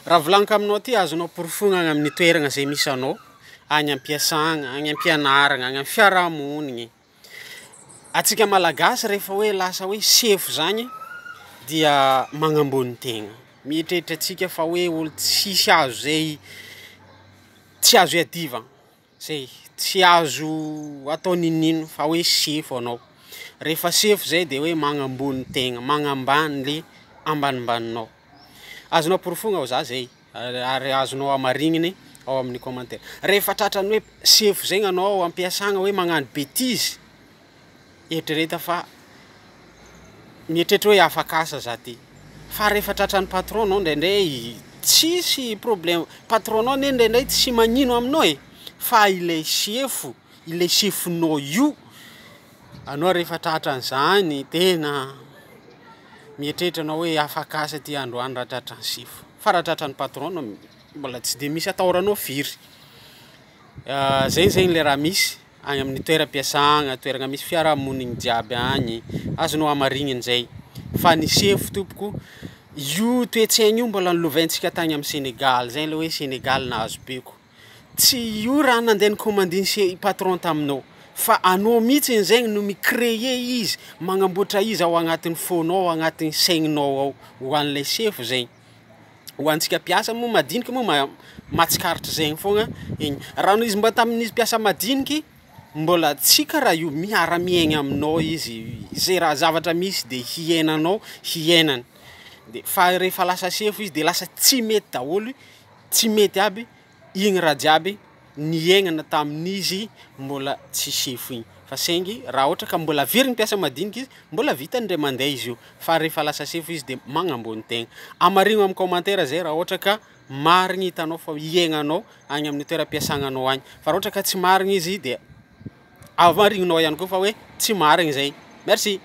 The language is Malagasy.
Raha volagniko aminao ty, azonao porofoina agny amin'ny toerana zay misy anao, agny am-piasagna, agny am-pianaragna, agny amin'ny fiarahamonigny. Antsika Malagasy rehefa hoe lasa hoe sefo zagny dia magnambony tegna, mieritreritra antsika fa hoe olo tsisy azo zay tsy azo iadivagna, zay, tsy azo atao n'inon'ino fa hoe sefo anao. Rehefa sefo zay de hoe magnambony tegna, magnambany le ambanimbaninao. Azonao porofoina ao za zay ary azonao hamarigniny ao amin'ny commentaire. Rehefa tratran'ny hoe sefo zegny anao ampiasagna hoe magnano betise, eritrereto fa mieritreritra hoe afaka asa za ty, fa rehefa tratran'ny patron anao ndraindray tsisy problème, patron-nao anie ndraindray tsy magnino aminao e, fa ilay sefo, ilay sefonao io, anao rehefa tratran'izany tena mieritreritra anao hoe afaka asa ty androany raha tratran'ny sefo, fa raha tratran'ny patron anao mbola tsy de misy atahoranao firy. Zay zegny le raha misy agny amin'ny toeram-piasagna, toerana misy fiarahamonigny jiaby agny, azonao hamarigniny zay. Fa ny sefo tompoko, io toe-tsaigna io mbola nolovaintsika tagny amin'ny Sénégal, zay le hoe Sénégal nahazo beko. Tsy io raha nandeha nikômandin'ny se- patron taminao fa anao mihitsiny zegny no mi-créer izy, magnamboatra izy ao agnatin'ny fônao, ao agnatin'ny saigninao ao ho an'lay sefo zegny. Ho antsika mpiasa moa madiniky moa ma- mahatsikaritra zegny foagna igny. Raha noho izy mba tamin'izy mpiasa madiniky mbola tsy karaha io, miara-miaigna aminao izy, zay raha zavatra misy de hiainanao, hiainany. De fa rehefa lasa sefo izy de lasa tsy mety daholo, tsy mety aby igny raha jiaby niaignana tamin'izy mbola tsy sefo igny. Fa saingy raha ohatra ka mbola averigny mpiasa madiniky izy, mbola vitany ndray mandeha izy io, fa rehefa lasa sefo izy de magnambony tegna. Hamarigno amin'ny commentaire zay raha ohatra ka marigny hitanao fa iaignanao agny amin'ny toeram-piasagnanao agny, fa raha ohatra ka tsy marigny izy de avarigninao ihany koa fa hoe tsy marigny zay. Merci.